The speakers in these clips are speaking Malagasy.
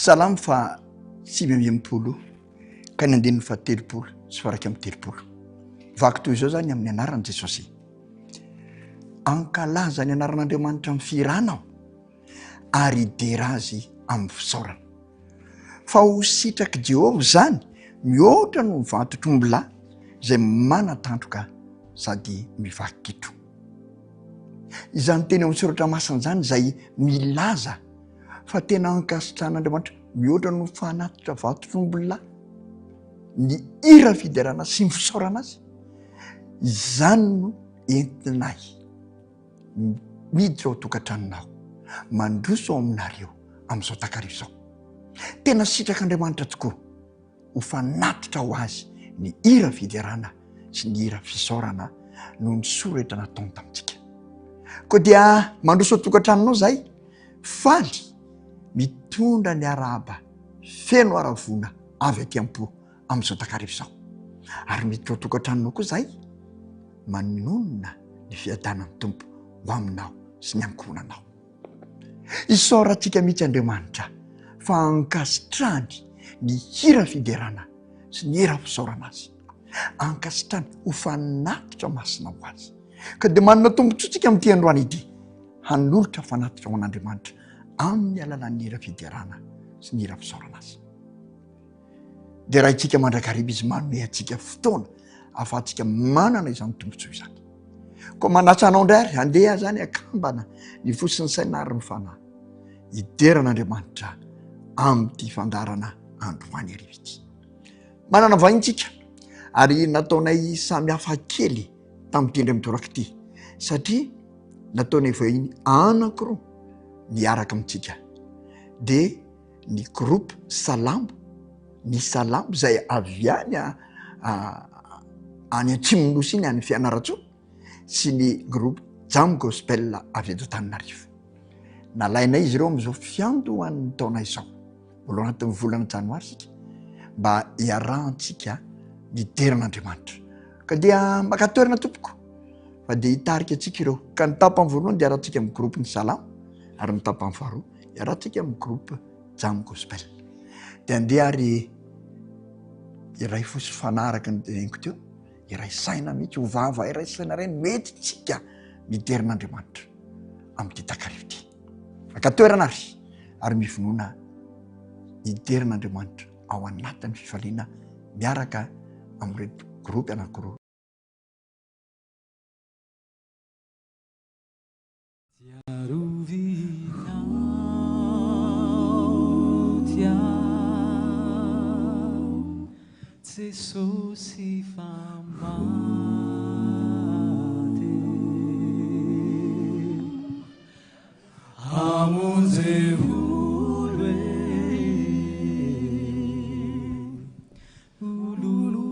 Salamo faha 69 ka ny andininy faha 30 sy faha 31. Vaky toy izao izany amin'ny anaran'i Jesosy. Ankalaza ny anaran'Andriamanitra amin'ny fihirana aho ary hidera azy amin'ny fisaorana. Fa ho sitrak'i Jehovah izany mihoatra noho ny vantotr'ombilahy izay manan-tandroka sady mivaky kitro. Izany teny ao amin'ny soratra masina izany izay milaza fa tena ankasitrahan'Andriamanitra mihoatra noho ny fanatitra vantotr'ombilahy ny hira fiderana sy ny fisaorana azy. Izany no entinay miditra ao an-tokantranonao, mandroso ao aminareo amin'izao takariva izao. Tena sitrak'Andriamanitra tokoa ho fanatitra ho azy ny hira fiderana sy ny hira fisaorana noho ny soa rehetra nataony tamintsika. Koa dia mandroso ao an-tokantranonao izahay, faly mitondra ny arahaba feno haravoana avy aty am-po amin'izao takariva izao. Ary miditra ao an-tokantranonao koa izahay, manonona ny fiadanan'ny Tompo ho aminao sy ny ankohonanao. Isaorantsika mihitsy Andriamanitra fa ankasitrahany ny hira fiderana sy ny hira fisaorana azy. Ankasitrahany ho fanatitra masina ho azy. Ka dia manana tombontsoa tsika amin'ity androany ity hanolotra fanatitra ho an'Andriamanitra amin'ny alalan'ny hira fiderana sy ny hira fisaorana azy. Deraintsika mandrakariva izy manome antsika fotoana ahafahantsika manana izany tombontsoa izany. Koa manasa anao indray ary handeha zany akambana ny fo sy ny saina ary ny fanahy hidera an'Andriamanitra amin'ity fandaharana androany hariva ity. Manana vahiny tsika ary nataonay samy hafa kely tamin'ity indray mitoraka ity satria nataonay vahiny anankiroa miaraka amintsika dia ny groupe Salamo, ny Salamo izay avy any any atsimon'ny Nosy iny, any Fianarantsoa, sy ny groupe Jam Gospel avy eto Antananarivo. Nalainay izy ireo amin'izao fiandohan'ny taona izao, mbola ao anatin'ny volana janoary isika, mba hiarahantsika midera an'Andriamanitra. Ka dia maka toerana tompoko, fa dia hitarika antsika ireo. Ka ny tapany voalohany dia arahantsika amin'ny groupe ny Salamo, ary ny tapany faharoa Iarahantsika amin'ny groupe Jam Gospel. Dia andeha ary iray fo sy fanahy araka ny teneniko teo, iray saina mihitsy, ho vava iray saina iray no entintsika midera an'Andriamanitra amin'ity takariva ity. Maka toerana ary, ary mivonona hidera an'Andriamanitra ao anatin'ny fifaliana miaraka amin'ireto groupe anankiroa. Jesosy fa maty Hamonjy olo e Ololo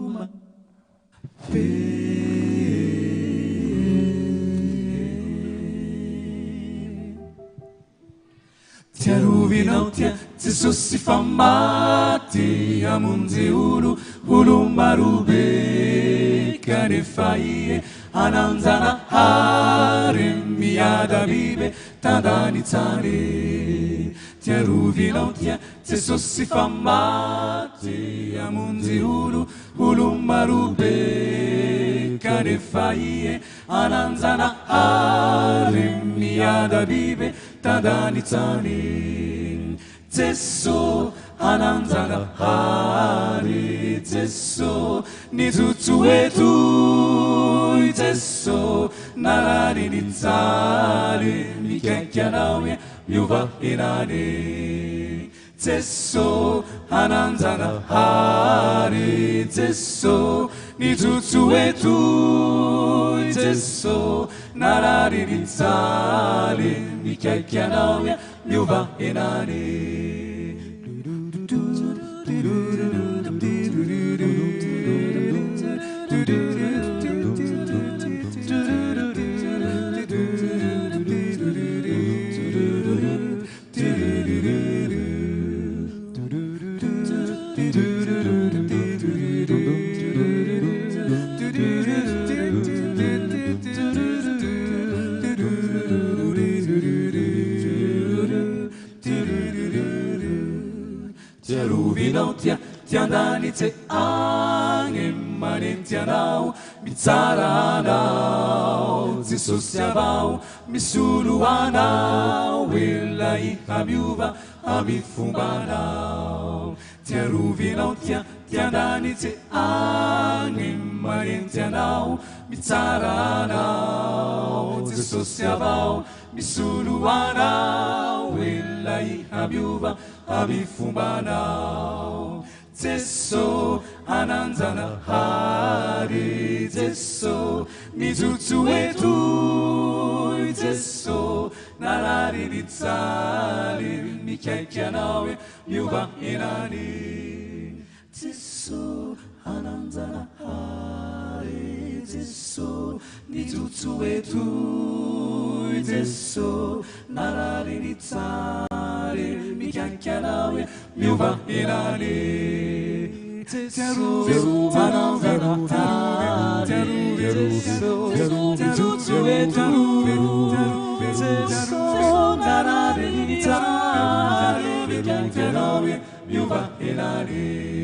Tsiarovinao tia Jesosy fa maty hamonjy olo olo marobe kanefa ie ananjanahary miadabibe tandanitsany Tsiarovinao tia Jesosy fa maty hamonjy olo olo marobe kanefa ie ananjanahary miadabibe tandanitsany Jeso ananjanahary Jeso nijotso etoy Jeso narary nijaly mikaiky anao miova henany Jeso hanan-Janahary Jeso nijotso etoy Jeso narary nijaly mikaiky anao miova henany. ty an-danitse agny manenty anao mitsara anao Jesosy avao misolo anao ela iha miova amy fombanao Tiarovinao tia ty an-danitse agny manenty anao mitsara anao Jesosy avao misolo anao ela iha miova amy fombanao Jeso ananjanahary Jeso mijotso etoy Jeso narary nijaly mikaiky anao e miova henany Jeso ananjanahary Jeso nijotso etoy Jeso narary nijaly mikaiky anao e miova henany Jeso ananjanahary Jeso nijotso etoy Jeso narary nijaly mikaiky anao e miova henany.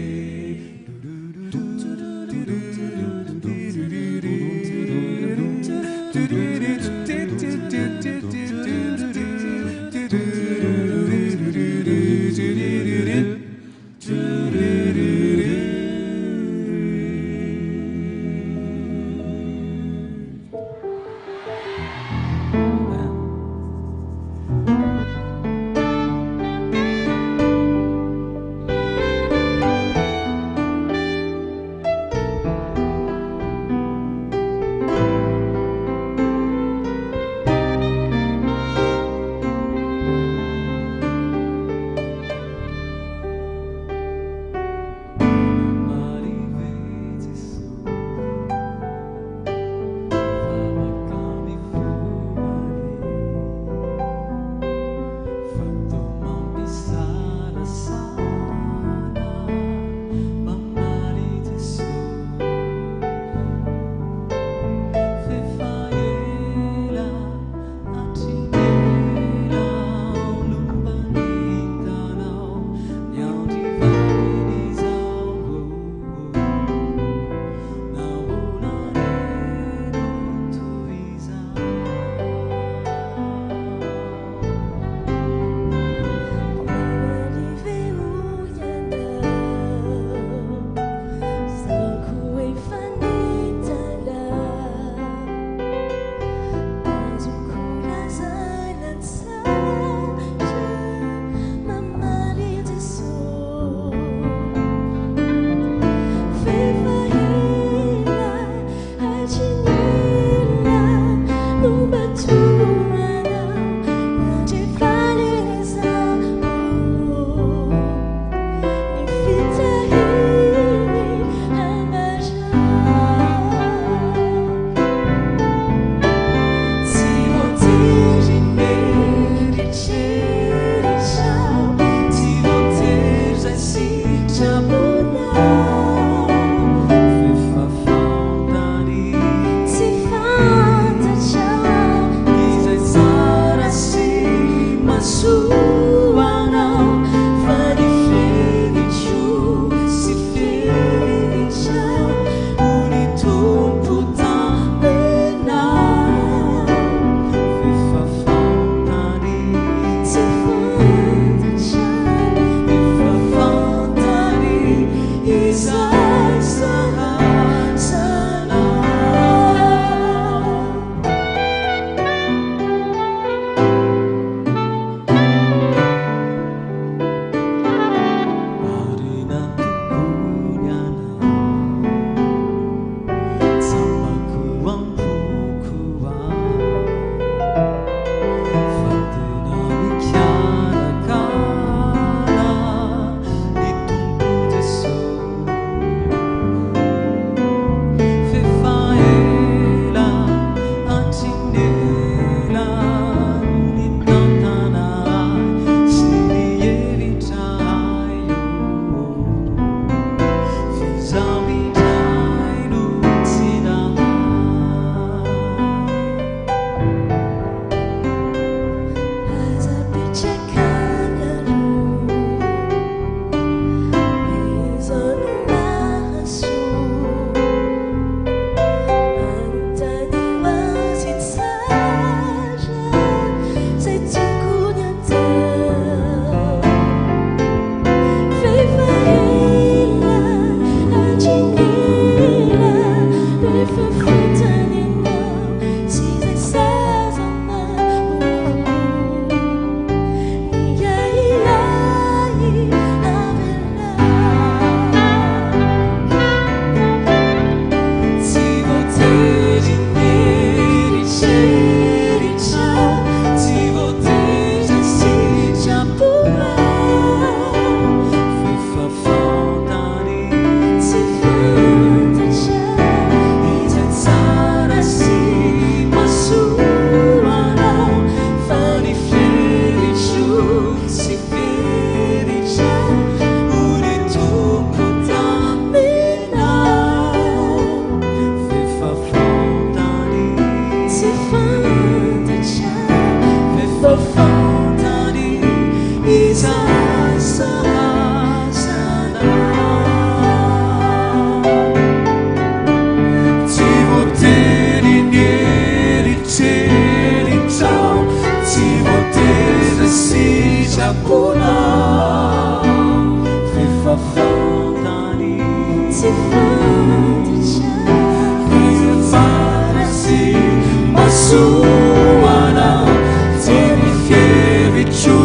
Tsy fantatra. Efa sy mahasoa anao. Tsy ny fihevitro,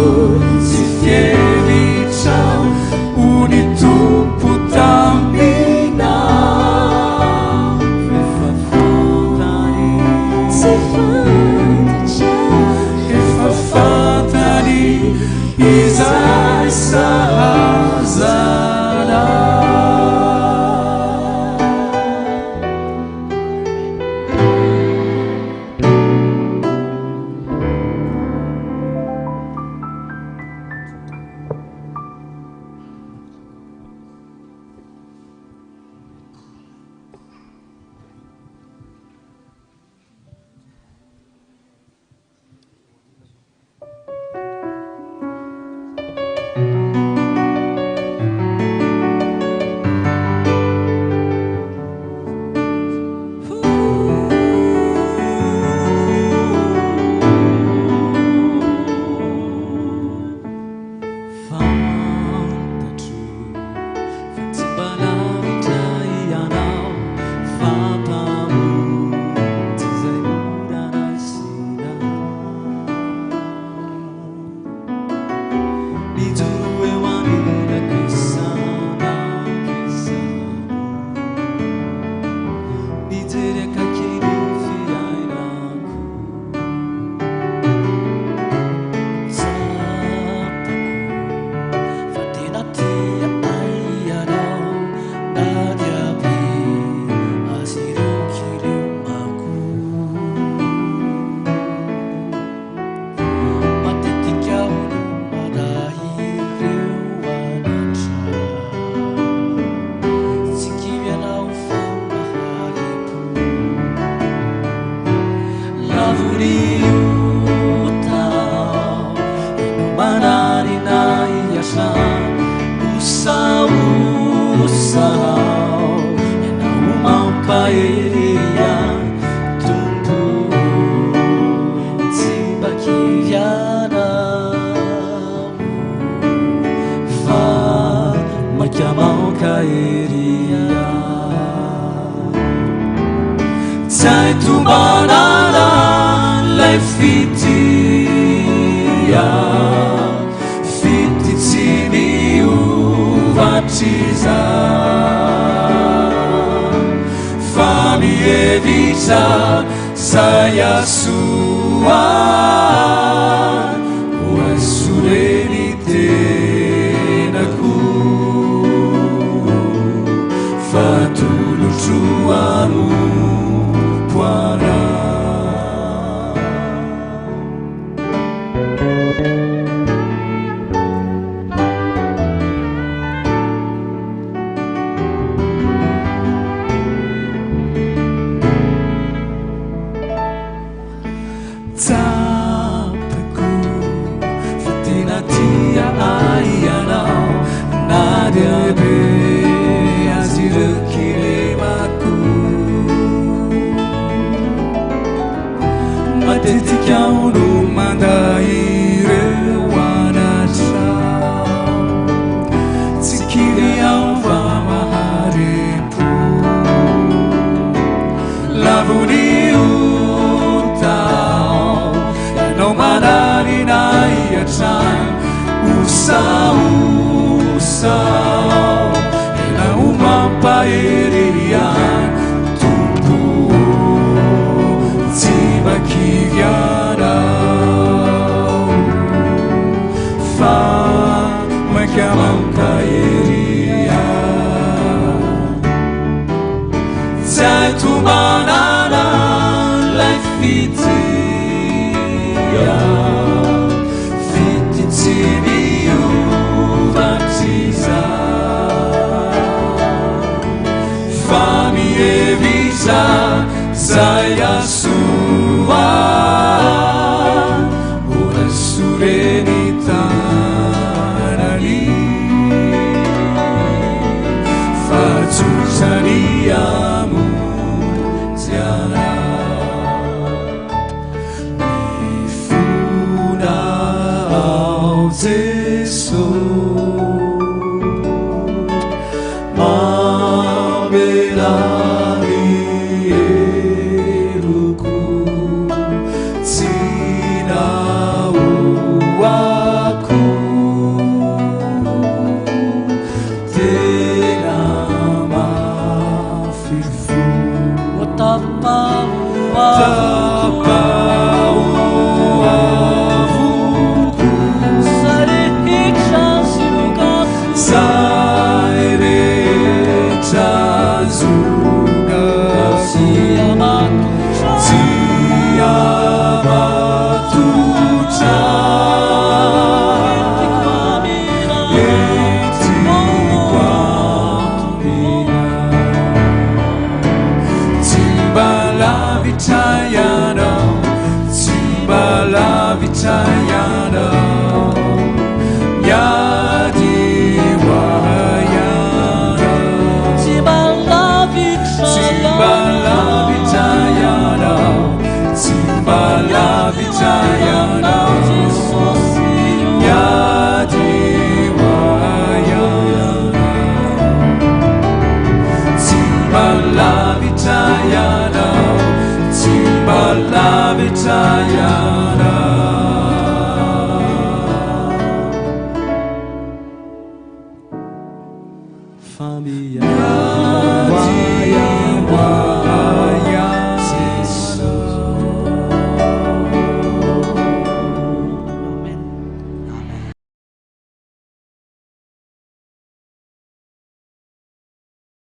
tsy fihevitrao, ho ny Tompo taminao. Efa fantany. Tsy fantatra. Efa fantany izay sahaza anao. Fantatro fa tsy mba lavitra ianao, fa Mpamonjy izay mora raisina. Mijoro eo anilako isan'andro isan'andro, mijery akaiky ny fiainako. Tsapako fa tena tia ahy ianao, na dia be aza ireo kilemako. Matetika aho no manahy ireo anatra. Tsy kivy ianao fa mahari-po. Lavo ny ota ianao manarina ahy hatrany. Osaosa aho, ianao mampahery ahy. Tompo tsy mba kivy anao, fa maika mankahery ahy. Tsy hay tombanana ilay fitia, fitia tsy miova hatrizay, fa mihevitra izay hahasoa ahy, ho aisory ny tenako, fa atolotro hanompo anao. Tsapako fa tena tia ahy ianao, na dia be aza ireo kilemako. Matetika aho no mandà ireo anatrao. Tsy kivy aho fa mahari-po. Lavo ny ota aho, ianao manarina ahy hatrany. Osaosa aho, ianao mampahery ahy. Tompo ô, tsy mba kivy anao, fa mainka mankahery ahy. Tsy hay tombanana ilay fitia, fitia tsy miova hatrizay, fa mihevitra izay hahasoa ahy, ho raisory ny tanany, fa tsotra ny hamonjy anao. Mifona ao Jeso,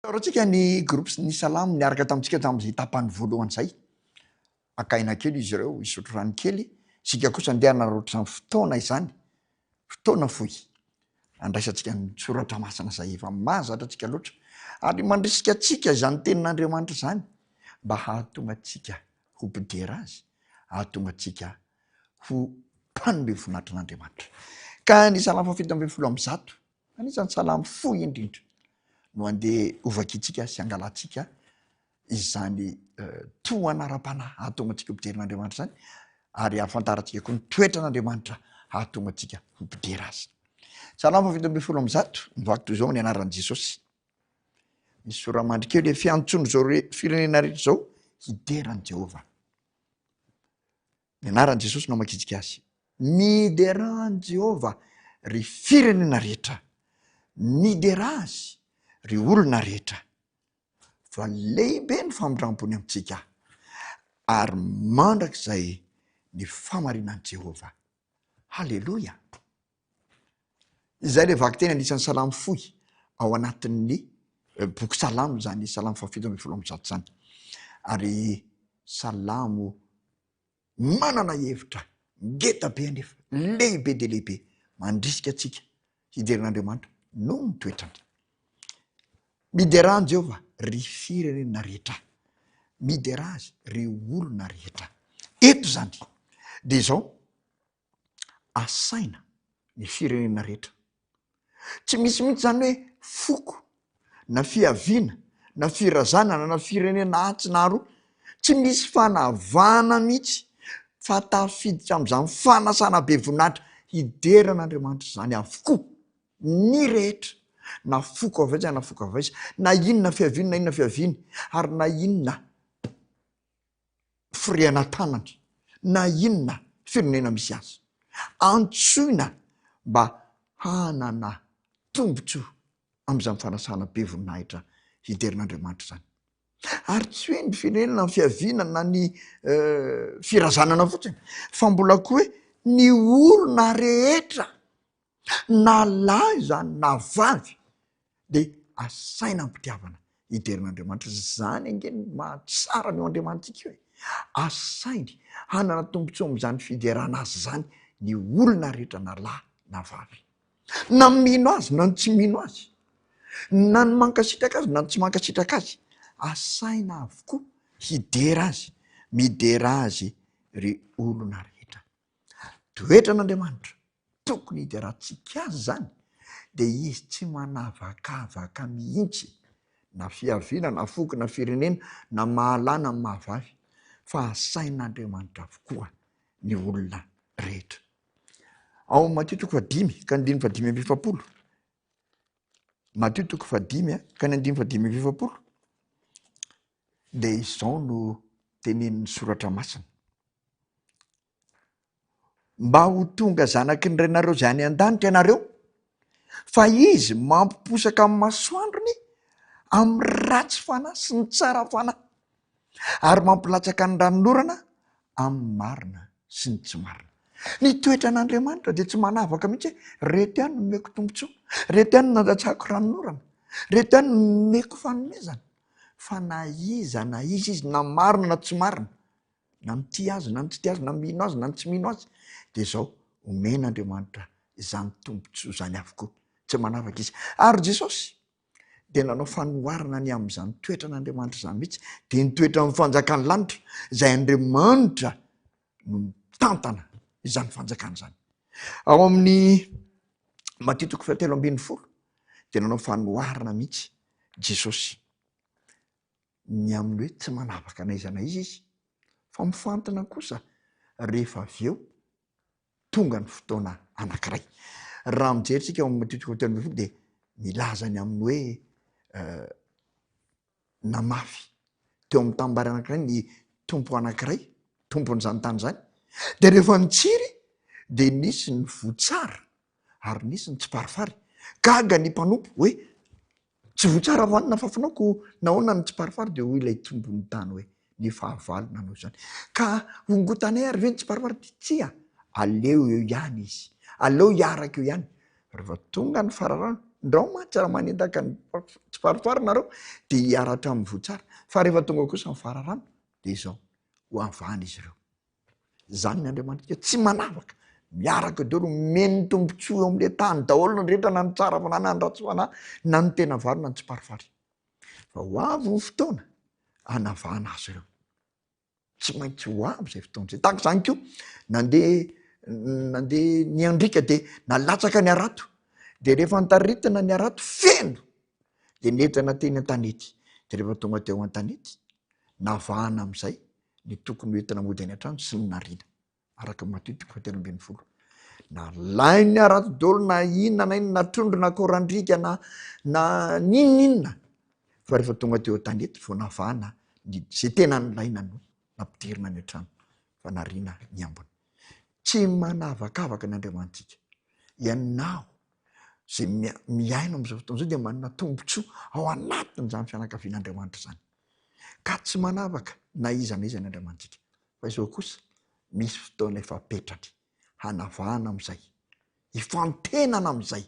Isaorantsika ny groupe sy ny salamo niaraka tamintsika tamin'izay tapany voalohany izay. Haka aina kely izy ireo, hisotro rano kely. Isika kosa andeha hanararaotra izany fotoana izany, fotoana fohy andraisantsika ny soratra masina izay efa mahazatra antsika loatra ary mandrisika antsika izany tenin'Andriamanitra izany mba hahatonga antsika ho mpidera azy, hahatonga antsika ho mpanome voninahitra an'Andriamanitra. Ka ny salamo faha 117 Anisan'ny salamo fohy indrindra no andeha hovakintsika sy hangalantsika izany tohana ara-panahy hahatonga antsika ho mpiderin'Andriamanitra izany ary hahafantarantsika koa ny toetran'Andriamanitra hahatonga antsika ho mpidera azy. Salamo faha 117, mivaky toy izao ny anaran'i Jesosy. Misy sora-mandry kely hoe fiantsoan'izao firenena rehetra izao hidera an'i Jehovah. Ny anaran'i Jesosy no amakitsika azy. Miderà an'i Jehovah, ry firenena rehetra. Miderà azy, ry olona rehetra. Fa lehibe ny famindram-pony amintsika, ary mandrakizay ny fahamarinan'i Jehovah. Haleloia! Izay ilay vakiteny anisan'ny salamo fohy ao anatin'ny boky salamo izany salamo faha 117 izany. Ary salamo manana hevitra ngeda be anefa, lehibe dia lehibe, mandrisika antsika hijery an'Andriamanitra noho ny toetrany. Miderà an'i Jehovah, ry firenena rehetra. Miderà azy, ry olona rehetra. Eto izany dia izao, asaina ny firenena rehetra. Tsy misy mihitsy izany hoe foko na fiaviana na firazanana na firenena atsy na aroa, tsy misy fanavahana mihitsy fa tafiditra amin'izany fanasana be voninahitra hidera an'Andriamanitra izany avokoa ny rehetra, na foko avy aiza na foko avy aiza, na inona fiaviany na inona fiaviany ary na inona firehana tanany na inona firenena misy azy. Antsoina mba hanana tombontsoa amin'izany fanasana be voninahitra hiderin'Andriamanitra izany. Ary tsy hoe ny firenena na ny fiaviana na ny firazanana fotsiny fa mbola koa hoe ny olona rehetra na lahy izany na vavy dia asaina am-pitiavana hidera an'Andriamanitra. Izany ange no mahatsara an'io Andriamanitsika io e. Asainy hanana tombontsoa amin'izany fiderana azy izany ny olona rehetra na lahy na vavy. Na mino azy na ny tsy mino azy, na ny mankasitraka azy na ny tsy mankasitraka azy, asaina avokoa hidera azy, midera azy ry olona rehetra. Toetran'Andriamanitra tokony hiderantsika azy izany dia izy tsy manavakavaka mihitsy na fiaviana na foko na firenena na mahalahy na mahavavy fa asain'Andriamanitra avokoa ny olona rehetra. Ao amin'ny Matio toko fahadimy ka ny andininy fahadimy amby efapolo. Matio toko fahadimy ka ny andininy fahadimy amby efapolo dia izao no tenenin'ny soratra masina. Mba ho tonga zanaky ny Rainareo izay any an-danitra ianareo, fa Izy mampiposaka ny masoandrony amin'ny ratsy fanahy sy ny tsara fanahy, ary mampilatsaka ny ranonorana amin'ny marina sy ny tsy marina. Ny toetran'Andriamanitra dia tsy manavaka mihitsy hoe reto ihany no omeko tombontsoa, reto ihany no nandatsahako ranonorana, reto ihany no nomeko fanomezana, fa na iza na iza izy, na marina na tsy marina, na mitia azy na ny tsy tia azy, na mino azy na ny tsy mino azy, dia izao, omen'Andriamanitra izany tombontsoa izany avokoa, tsy manavaka izy. Ary Jesosy dia nanao fanoharana ny amin'izany toetran'Andriamanitra izany mihitsy, dia ny toetran'ny fanjakan'ny lanitra, izay Andriamanitra no mitantana izany fanjakana izany. Ao amin'ny Matio toko fahatelo ambin'ny folo dia nanao fanoharana mihitsy Jesosy. ny amin'ny hoe tsy manavaka na iza na iza izy fa mifantina kosa rehefa avy eo tonga ny fotoana anankiray. Raha mijery tsika ao amin'ny Matio toko 13 dia milaza ny amin'ny hoe namafy teo amin'ny tanimbary anankiray ny tompo anankiray, tompon'izany tany izany. Dia rehefa nitsiry dia nisy ny voa tsara ary nisy ny tsiparifary. Gaga ny mpanompo hoe tsy voa tsara va ny nafafinao ko nahoana ny tsiparifary? Dia hoy ilay tompon'ny tany hoe ny fahavalo nanao izany. Ka hongotanay ary ve ny tsiparifary? Dia tsia, aleo eo ihany izy, aleo hiaraka eo ihany. Rehefa tonga ny fararano, ndrao mantsy raha manendaka ny tsiparifary nareo dia hiaratra amin'ny voa tsara. Fa rehefa tonga kosa ny fararano dia izao, ho avahana izy ireo. Izany ny Andriamanitra tsy manavaka, miaraka daholo, omeny ny tombontsoa eo amin'ilay tany daholo ny rehetra, na ny tsara fanahy na ny ratsy fanahy, na ny tena vary na ny tsiparifary. Fa ho avy ny fotoana hanavahana azy ireo. Tsy maintsy ho avy izay fotoana izay. Tahaka izany koa, nandeha nandeha niandriaka dia nalatsaka ny harato. Dia rehefa nitaritina ny harato feno dia nentina teny an-tanety. Dia rehefa tonga teo an-tanety, navahana amin'izay ny tokony ho entina mody any an-trano sy ny nariana. Araka ny Matio toko fahatelo ambin'ny folo. Nalainy harato daholo na inona na inona, na trondro na korandriaka na na n'inon'inona. Fa rehefa tonga teo an-tanety vao navahana ny izay tena nilaina no nampidirina any an-trano fa nariana ny ambiny. Tsy manavakavaka ny Andriamanitsika. Ianao izay miaina amin'izao fotoana izao dia manana tombontsoa ao anatin'izany fianakavian'Andriamanitra izany. Ka tsy manavaka na iza na iza ny Andriamanitsika. Fa izao kosa, misy fotoana efa apetrany hanavahana amin'izay, hifantenana amin'izay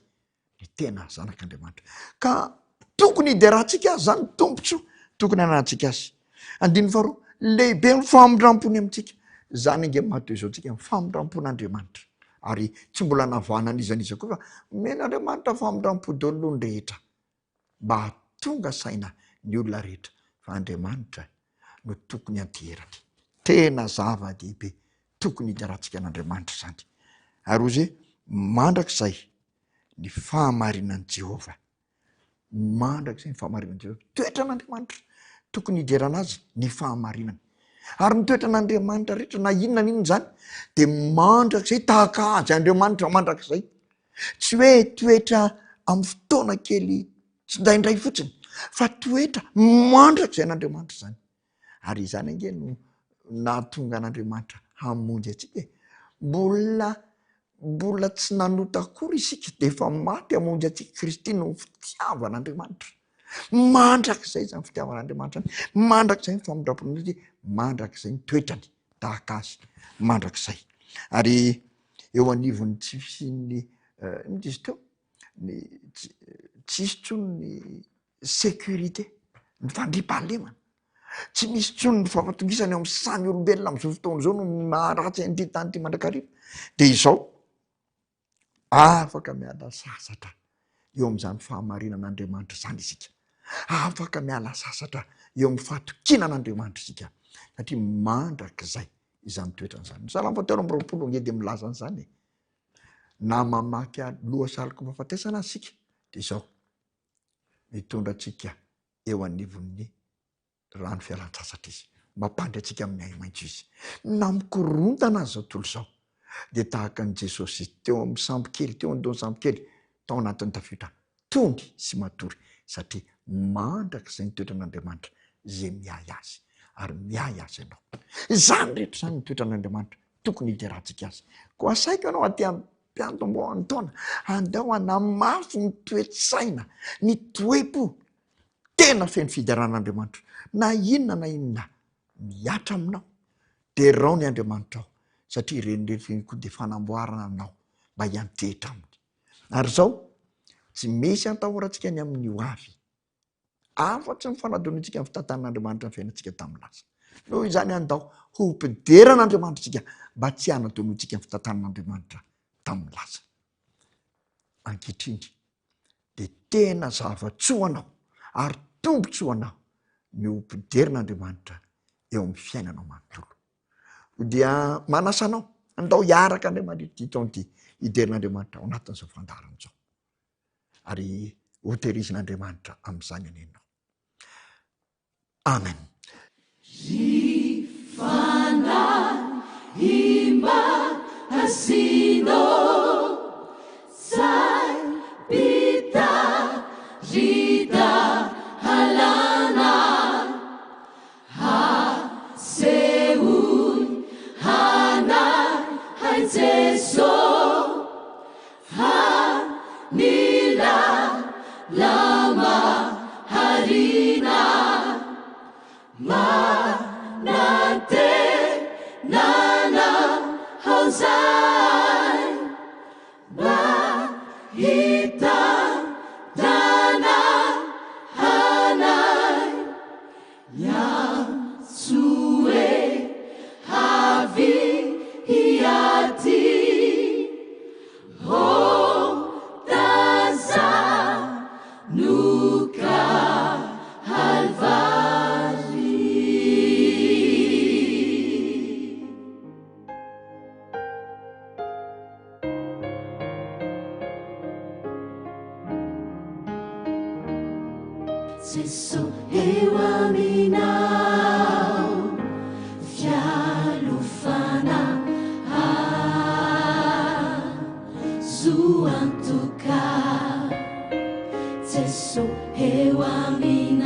ny tena zanak'Andriamanitra. Ka tokony hiderantsika azy izany tombontsoa tokony hananantsika azy. Andininy faharoa, lehibe ny famindram-pony amintsika. Izany ange maha toy izao antsika, ny famindram-pon'Andriamanitra. Ary tsy mbola navahana an'iza n'iza koa fa omen'Andriamanitra famindram-po daholo ny rehetra. Mba hahatonga saina ny olona rehetra fa Andriamanitra no tokony anteherany. Tena zava-dehibe tokony hiderantsika an'Andriamanitra izany. Ary hoy izy hoe, mandrakizay ny fahamarinan'i Jehovah. Mandrakizay ny fahamarinan'i Jehovah. Toetran'Andriamanitra. Tokony hiderana azy ny fahamarinany. Ary ny toetran'Andriamanitra rehetra na inona na inona izany dia mandrakizay tahaka azy Andriamanitra mandrakizay. Tsy hoe toetra amin'ny fotoana kely tsindraindray fotsiny fa toetra mandrakizay an'Andriamanitra izany. Ary izany ange no nahatonga an'Andriamanitra hamonjy antsika e. Mbola mbola tsy nanota akory isika dia efa maty hamonjy antsika Kristy noho ny fitiavan'Andriamanitra. Mandrakizay izany fitiavan'Andriamanitra izany, mandrakizay ny famindram-pony, mandrakizay ny toetrany tahaka azy mandrakizay. Ary eo anivon'ny tsy fisian'ny inona izy teo? Ny tsy tsisy intsony ny sécurité, ny fandriampahalemana. Tsy misy intsony ny fampitokisana eo amin'ny samy olombelona amin'izao fotoana izao no maharatsy an'ity tany ity mandrakariva. Dia izao, afaka miala sasatra eo amin'izany fahamarinan'Andriamanitra izany isika. Afaka miala sasatra eo amin'ny fahatokiana an'Andriamanitra isika satria mandrakizay izany toetrany izany. Ny Salamo fahatelo amby roapolo ange dia milaza an'izany e. Na mamaky lohasaliko fahafatesana aza isika dia izao, mitondra antsika eo anivon'ny rano fialan-tsasatra izy, mampandry antsika amin'ny ahi-maitso izy. Na mikorontana aza izao tontolo izao dia tahaka an'i Jesosy teo amin'ny sambo kely, teo an-dohan'ny sambo kely, tao anatin'ny tafiotra, tony sy matory satria mandrakizay ny toetran'Andriamanitra izay miahy azy ary miahy azy ianao. Izany rehetra izany ny toetran'Andriamanitra tokony hiderantsika azy. Koa asaiko ianao aty am-piantombohan'ny taona, andao hanamafy ny toe-tsaina, ny toe-po tena feno fiderana Andriamanitra. Na inona na inona mihatra aminao, derao ny Andriamanitrao satria ireny rehetra ireny koa dia fanamboarana anao mba hiantehitra aminy. Ary izao, tsy misy antahorantsika ny amin'ny ho avy, afa-tsy ny fanadinoantsika ny fitantanan'Andriamanitra ny fiainantsika tamin'ny lasa. Noho izany, andao ho mpidera an'Andriamanitra isika mba tsy hanadinoantsika ny fitantanan'Andriamanitra tamin'ny lasa. Ankehitriny dia tena zava-tsoa anao ary tombontsoa anao ny ho mpidera an'Andriamanitra eo amin'ny fiainanao manontolo. Dia manasa anao, andao hiaraka indray mandritra ity taona ity, hidera an'Andriamanitra ao anatin'izao fandaharana izao. Ary hotehirizin'Andriamanitra amin'izany anie ianao. Amen. Ry fanahy mba hasino Saim-pitarida-halana. Asehoy marina manantenana ao zay mahita tana anay miantsoe avy hiaty Taza no Kalvary. Jeso eo aminao fialofana azo antoka Jeso eo aminao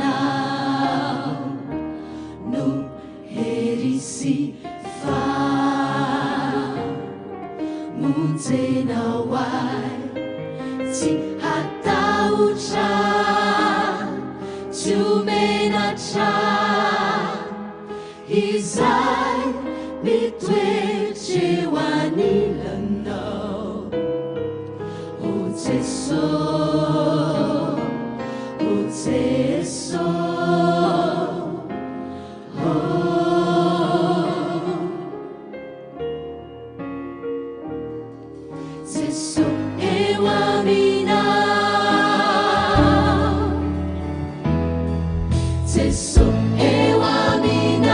no hery sy famonjenao ahy tsy hatahotra tsy ho menatra izay mitoetra eo anilanao O Jeso O Jeso oh. Jeso eo aminao Jeso eo aminao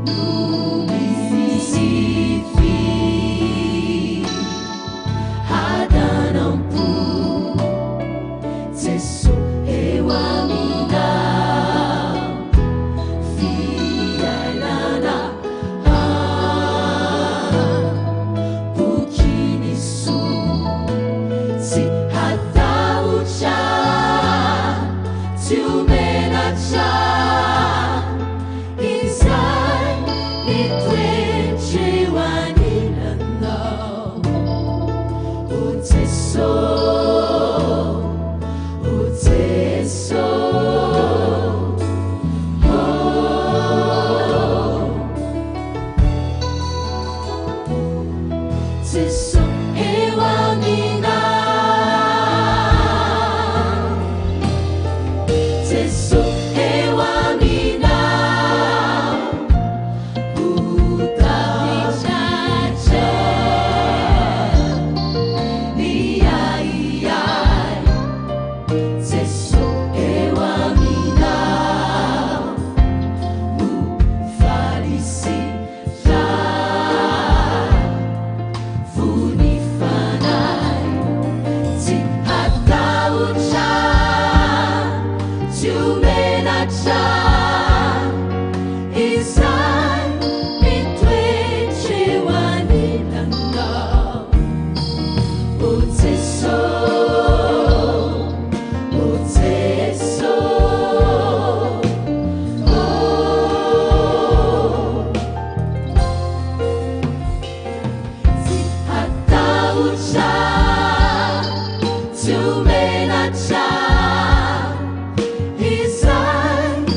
no misy fiadanam-po Jeso eo aminao fiainana boky soa tsy hatahotra tsy ho menatra izay mitoetra eo anilanao O Jeso O Jeso oh. Jeso eo aminao Jeso eo aminao ho tafitatra ny ahiahy Jeso eo aminao no faly sy lay fony fanahy tsy hatahotra tsy ho menatra izay mitoetra eo anilanao O Jeso O Jeso oh. Tsy hatahotra tsy ho menatra izay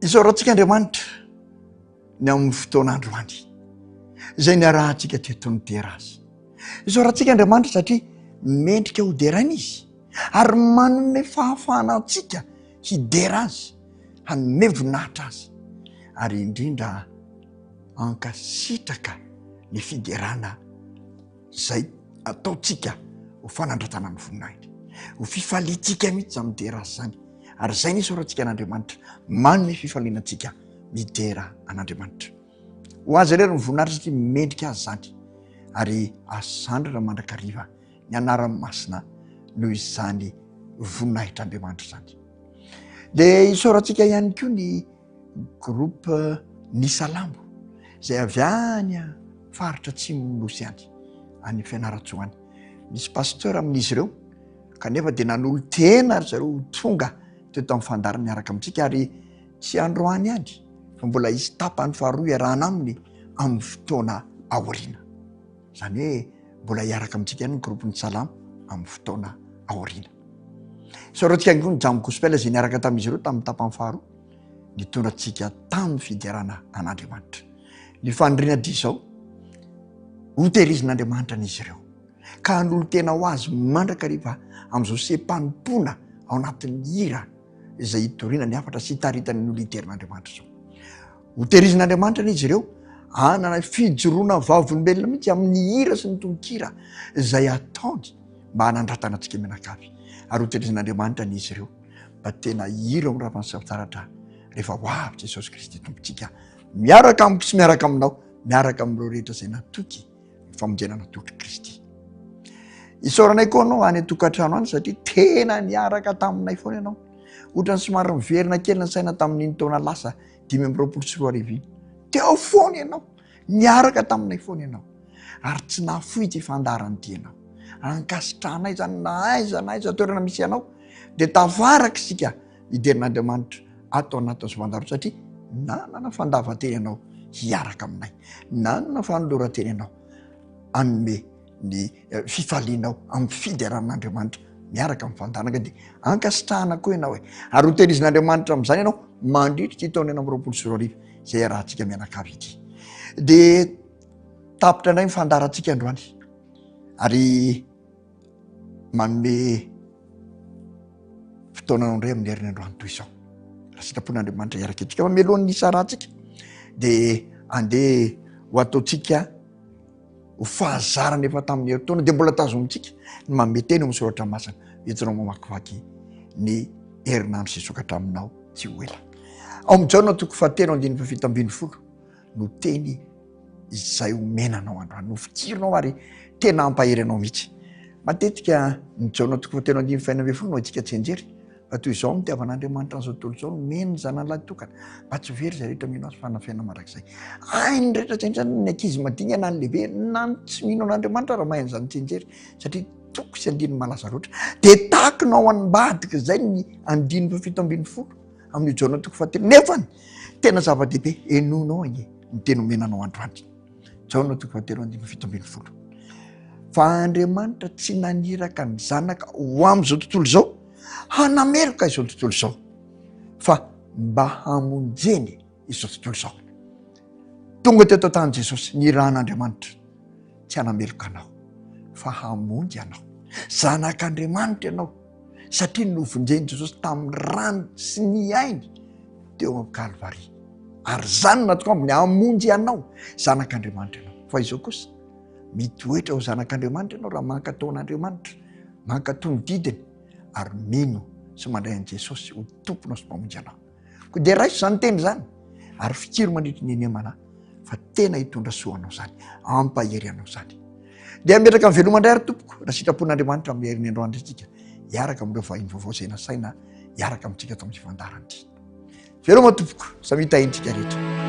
Isaorantsika Andriamanitra ny amin'ny fotoana androany izay niarahantsika teto nidera azy. Isaorantsika Andriamanitra satria mendrika ho deraina izy ary manome fahafahana antsika hidera azy, hanome voninahitra azy ary indrindra hankasitraka ny fiderana izay ataontsika ho fanandratana ny voninahiny, ho fifaliantsika mihitsy izany midera azy izany. Ary izay ny isaorantsika an'Andriamanitra, manome fifaliana antsika midera an'Andriamanitra. Ho azy irery ny voninahitra satria mendrika azy izany, ary asandratra mandrakariva ny anarany masina noho izany voninahitr'Andriamanitra izany. Dia isaorantsika ihany koa ny groupe Ny Salamo izay avy any faritra atsimon'ny Nosy any, any Fianarantsoa any. Misy pasteur amin'izy ireo kanefa dia nanolo-tena ry zareo ho tonga teto amin'ny fandaharana miaraka amintsika ary tsy androany ihany fa mbola hisy tapany faharoa iarahana aminy amin'ny fotoana aoriana. Izany hoe mbola hiaraka amintsika ihany ny groupe Ny Salamo amin'ny fotoana aoriana. Isaorantsika ihany koa ny Jam Gospel izay niaraka tamin'izy ireo tamin'ny tapany faharoa nitondra antsika tamin'ny fiderana an'Andriamanitra. Ny faniriana dia izao, hoterizin'Andriamanitra an'izy ireo ka hanolo-tena ho azy mandrakariva amin'izao seha-panompoana ao anatin'ny hira izay hitoriana ny hafatra sy hitaritany ny olon-hiderin'Andriamanitra izao. Hoterizin'Andriamanitra anie izy ireo hanana fijoroana vavolombelona mihitsy amin'ny hira sy ny tononkira izay ataony mba hanandratana antsika mianakavy. Ary hoterizin'Andriamanitra anie izy ireo mba tena hira ao ravan'ny sarotaratra rehefa ho avy Jesosy Kristy Tompontsika miaraka amiko sy miaraka aminao, miaraka amin'ireo rehetra izay natoky ny famonjena natolotr'i Kristy. Isaoranay koa anao any an-tokantrano any satria tena niaraka taminay foana ianao. Ohatran'ny somary miverina kely ny saina tamin'iny taona lasa 2025 iny. Teo foana ianao, niaraka taminay foana ianao. Ary tsy nahafoy ity fandaharana ity ianao. Ankasitrahanay izany na aiza na aiza toerana misy anao dia tafaraka isika hiderin'Andriamanitra ato anatin'izao fandaharana satria nanana fandavan-tena ianao hiaraka aminay, nanana fanoloran-tena ianao hanome ny eh, fifalianao amin'ny fideran'Andriamanitra miaraka amin'ny fandaharana ka dia ankasitrahana koa ianao e ary hotelizin'Andriamanitra amin'izany ianao mandritra ity taona 2026 izay iarahantsika mianakavy ity. Dia tapitra indray ny fandaharantsika androany ary manome fotoananao indray amin'ny heriny androany toy izao. Raha sitrapon'Andriamanitra hiaraka antsika fa mialohan'ny hisarantsika dia andeha ho ataontsika ho fahazarana efa tamin'ny herintaona dia mbola tazomintsika ny manome teny amin'ny soratra masina entinao mamakivaky ny herinandro sy sokatra aminao tsy ho ela. Ao amin'ny Jaona toko fahatelo andininy fahafito ambin'ny folo no teny izay omena anao androany, no fikirinao ary tena hampahery anao mihitsy. Matetika ny Jaona toko fahatelo andininy fahenina ambin'ny folo no haintsika tsianjery, fa toy izao no nitiavan'Andriamanitra an'izao tontolo izao, nomeny ny Zanany lahy tokana, mba tsy ho very izay rehetra mino Azy fa hanana fiainana mandrakizay. Hain'ny rehetra tsianjery, ny ankizy madinika na ny lehibe na ny tsy mino an'Andriamanitra raha mahay an'izany tsianjery, satria toko sy andininy malaza loatra. Dia takina ao ambadika izay ny andininy fahafito ambin'ny folo amin'io Jaona toko fahatelo. Nefany tena zava-dehibe, henoinao ange ny teny omena anao androany. Jaona toko fahatelo andininy 17. Fa Andriamanitra tsy naniraka ny zanaka ho amin'izao tontolo izao hanameloka izao tontolo izao fa mba hamonjeny izao tontolo izao. Tonga teto an-tany Jesosy, nirahan'Andriamanitra tsy hanameloka anao fa hamonjy anao. Zanak'Andriamanitra ianao satria novonjen'i Jesosy tamin'ny rany sy ny ainy teo amin'ny Kalvary. Ary izany no natokambony ambiny hamonjy anao, zanak'Andriamanitra ianao. Fa izao kosa, mitoetra ho zanak'Andriamanitra ianao raha mankatò an'Andriamanitra, mankatò ny didiny ary mino sy mandray an'i Jesosy ho Tomponao sy Mpamonjy anao. Koa dia raiso izany teny izany ary fikiro mandritry ny enemana fa tena hitondra soa anao izany, hampahery anao izany. Dia hametraka ny veloma indray ary tompoko, raha sitrapon'Andriamanitra amin'ny herin'ny androany isika, hiaraka amin'ireo vahiny vaovao izay nasaina hiaraka amintsika ato amin'ity fandaharana ity. Veloma tompoko, samia tahintsika rehetra.